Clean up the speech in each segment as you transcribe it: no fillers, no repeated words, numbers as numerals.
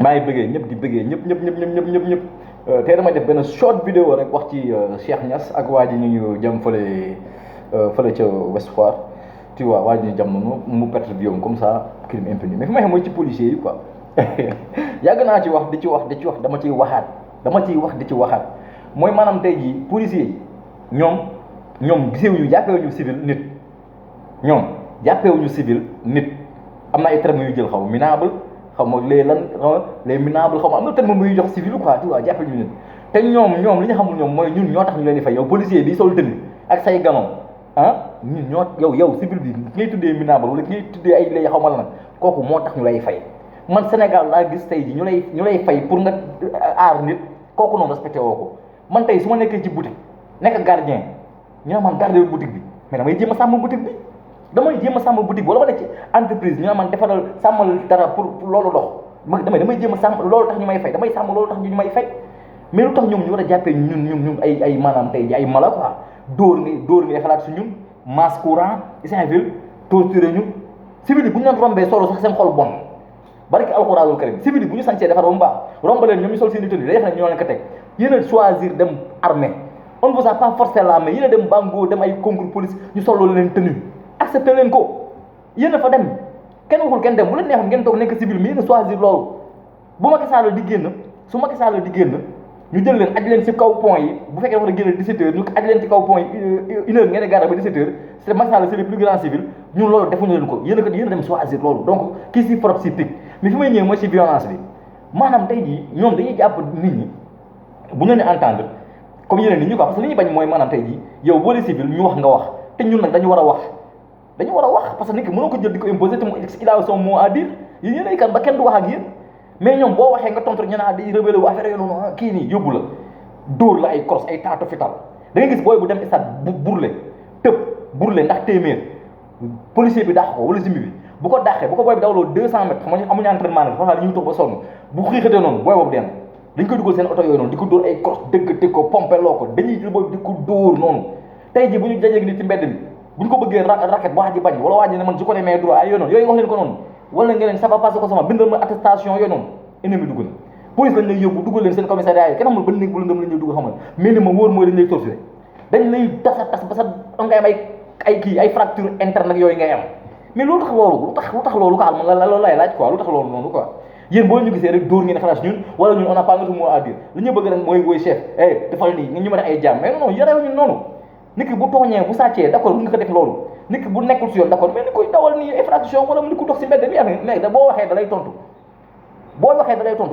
maa ngi bëggee ñëpp di bëggee ñëpp tey damay def benn short vidéo rek wax ci Cheikh Niasse ak waa ji ñu jëm fële ca West Foire tu vois waa ji ñu jam noonu mu perte vie am comme ça crime impuni mais fi may xam mooy ci policiers yi quoi yàgg naa ci wax di ci wax dama ciy wax di ci waxaat mooy maanaam tey jii policiers yi ñoom gisewuñu jàppewuñu civil nit ñoom jàppewuñu civil nit am na ay termes yu jël xaw minable xaw ma les minables xaw ma am na terme muy jox civil quoi tu vois jàppee ñu leen te ñoom li ñu xamul ñoom mooy ñun ñoo tax ñu leen di fay yow policier bi sol tenue ak say ganon ñun yow civil bi ki ngay tuddee minable wala ki ngay tuddee ay lay xaw ma la nag kooku moo tax ñu lay fay man Sénégal laa gis tey ji ñu lay fay pour nga aar nit kooku noonu respecté woo ko man tey su ma nekkee ci boutique nekk gardien ñu ne man gardien boutique bi mais damay jéem a sàmm boutique bi damay jéem a sàmm boutique wala ma nekk ci entreprise ñu ne man defaral sàmmal dara pour loolu dox damay jéem a sàmm loolu tax ñu may fay damay sàmm loolu tax ñu may fay mais lu tax ñoom ñu war a jàppee ñun ay maanaam tey ji ay mala quoi dóor ngay xalaat su ñun masse courant Saint-Ville torturé ñu civil yi bu ñu leen rombee solo sax seen xol bon barki alxuraanul karim civil yi bu ñu sancee defar ba mu baax rombaleen ñoom ñu sol seen i tenue day def ne ñoo leen ko teg yéen a choisir dem armée on ne vous a pas forcé la main yéen a dem bango dem ay concours police ñu solo leen tenue accepté leen ko yéen a fa dem kenn waxul kenn dem bu leen neexoon ngeen toog nekk civil mais yéen a choisir loolu bu Macky Sall di génn su Macky Sall di génn ñu jël leen aj leen ci kaw pont yi bu fekkee wax na génn 17h ñu aj leen ci kaw pont yi 1h ngeen di garder ba 17h c'est Macky Sall c'est le plus grand civil ñun loolu defuñu leen ko yéen a dem choisir loolu donc kii si fraude si pic mais fi may ñëwee mooy ci violence bi maanaam tey jii ñoom dañuy jàpp nit ñi bu ñu leen di entendre comme yeneen nit ñi quoi parce que li ñuy bañ mooy maanaam tey jii yow boo dee civil ñu wax nga wax te ñun nag dañu war a wax parce que nit ki mënoo ko jël di ko imposer te il a son mot à dire yéen ay kan ba kenn du wax ak yéen mais ñoom boo waxee nga tontu ñu naan di rebelle wu affaire yooyu noonu kii nii yóbbu la dóor la ay crosse ay taatu fital da nga gis booy bu dem stade burle ndax téeméer policier bi dàq ko wala zimi bi bu ko dàqee bu ko booy bi dawloo 200 mètres xam nga amuñu entraînement nag dafa li ñuy toog ba sonn bu xiixatee noonu booy boobu den dañ koy dugal seen oto yooyu noonu di ko dóor ay crosse dëgg ko pompé loo ko dañuy jël boobu di ko dóor noonu tey ji bu ñu jajee nit ci mbedd bi bu ñu ko bëggee racket waa ji bañ wala waa ji ne man su ko demee droit ay yooyu noonu yooyu wax leen ko noonu wala nga leen ça va passer ko sama bindal ma attestation yooyu noonu ennemi dugg na police lañ lay yóbbu dugal leen seen commissariat yi kenn xamul ban néeg bu lëndëm lañ lay dugg xamal mais li ma wóor mooy dañ lay torturer dañ lay tas ba sa am ngay am ay fracture interne ak yooyu ngay am mais loolu tax loolu quoi man la loolu lay laaj quoi lu tax loolu noonu quoi yéen boo ñu gisee rek dóor ngeen xalaat ñun wala ñun on a pas notre mot à dire li ñu bëgg rek mooy chef defal nii nga ñu mën a ay jàmm mais non yarewuñu noonu nit ki bu tooñee bu sàccee d'accord bu nga ko def loolu nit ki bu nekkul si yoon d'accord mais ni koy dawal nii infraction wala ni ko dox si mbedd mi mais da boo waxee da lay tontu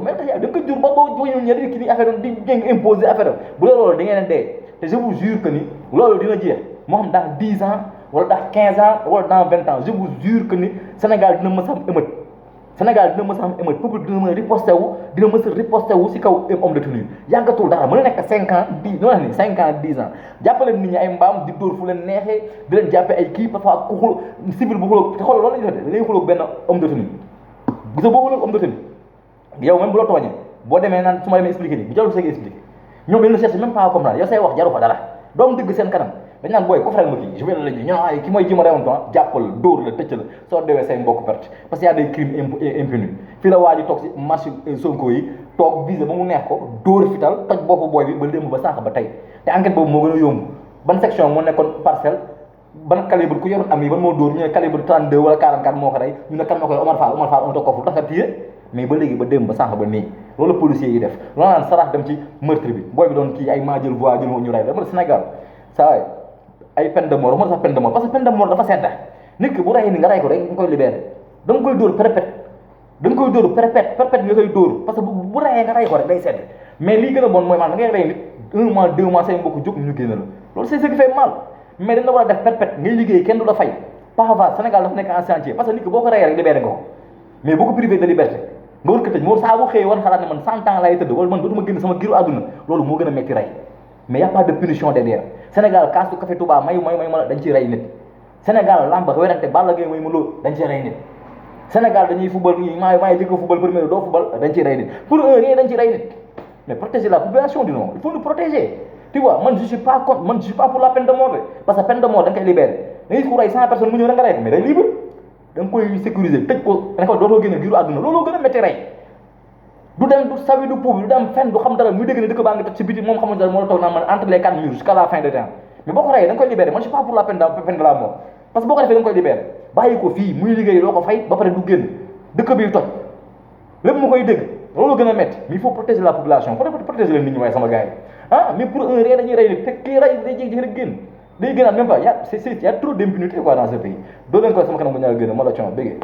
mais tax da nga ko jur ba boo ñëw ñe ki ni affaire di jéng imposer affaire bu la loolu da ngeen dee te je vous jure que ni loolu dina jeex moo xam dans 10 ans wala dans 15 ans wala dans 20 ans je vous jure que ni Sénégal dina mës a am émeute peuple dina mën a riposté wu si kaw homme de tenue yàggatul dara mën na nekk 5 ans 10 noonu la ni 5 ans 10 ans jàppaleen nit ñi ay mbaam di dóor fu leen neexee di leen jàppe ay kii parfois ku xul civil bu xuloo te xool loolu la ñuy def da ngay xuloo benn homme de tenue gisa boo xuloo homme de tenue yow même bu la tooñee boo demee naan su ma demee expliqué nii bu jarul see expliqué ñoom dañ la cherche même pas comprendre yow say wax jaru fa dara doom dëgg seen kanam dañ naan booy ko faral ma kii je vais la ñu ay ki mooy ji ma rewoon temps jàppal dóor la tëcc la soo dewee say mbokk perte parce que y a des crimes impunis fii la waa ji toog si marché Sonko yi toog visé ba mu neex ko dóor fital toj boppu booy bi ba démb ba sànq ba tey te enquête boobu moo gën a yomb ban section moo nekkoon parcelle ban calibre ku yoroon am yi ban moo dóor ñu ne calibre 32 wala 44 moo ko rey ñu ne kan moo koy Omar Fall on toog ko fu tax a téye mais ba léegi ba démb ba sànq ba nii loolu policiers yi def loolu naan sarax dem ci meurtre bi booy bi doon kii ay maa jël voix jël ñu rey dama Sénégal saa waay ay peine de mort moo sax peine de mort parce que peine de mort dafa sedda nit ki bu rey ni nga rey ko rek nga koy libéré da nga koy dóor perpète nga koy dóor parce que bu reyee nga rey ko rek day sedd mais lii gën a bon mooy maanaam da ngay rey nit 1 mois 2 mois say mbokk jóg ñu génn la loolu c'est ce qui fait mal mais dañ la war a def perpète ngay liggéey kenn du la fay parfois Sénégal dafa nekk en chantier parce que nit ki boo ko reyee rek libéré nga ko mais boo ko privé de liberté nga war ko tëj moo saa bu xëyee war xalaat ne man 100 ans laay tëdd wala man dootuma génn sama giru àdduna loolu moo gën a metti rey mais y a pas de punition derrière Sénégal kaasu café Touba may ma dañ ciy rey nit Sénégal lamba werante Balla Gaye may ma loolu dañ ciy rey nit Sénégal dañuy football yi maay jëkk football premier doo football dañ ciy rey nit pour un rien dañ ciy rey nit mais protéger la population du non il faut nous protéger tu vois man je suis pas pour la peine de mort parce que peine de mort da nga koy libérer da ngay ku rey 100 personnes mu ñëw da nga rey ko mais day libre da nga koy sécuriser tëj ko ne ko dootoo génn giiru àdduna looloo gën a métti rey du dem du sawi du puubi du dem fenn du xam dara muy dégg ne dëkk baa ngi toj ci biti moom xamul dara moo la toog naan man entre les 4 murs jusqu'à la fin de temps mais boo ko reyee da nga koy libéré man je suis pas pour la peine de la mort parce que boo ko defee da nga koy libéré bàyyi ko fii muy liggéey doo ko fay ba pare du génn dëkk bi toj lépp mu koy dégg loolu gën a métti mais il faut protéger la population protéger leen nit ñi waaye sama gars yi ah mais pour un rey dañuy rey nit te kii rey day jékki-jékki rek génn day génnaat même pas y a trop d'impunité quoi dans ce pays doo leen ko sama kanam bu ñaar gën a Malathion bëggee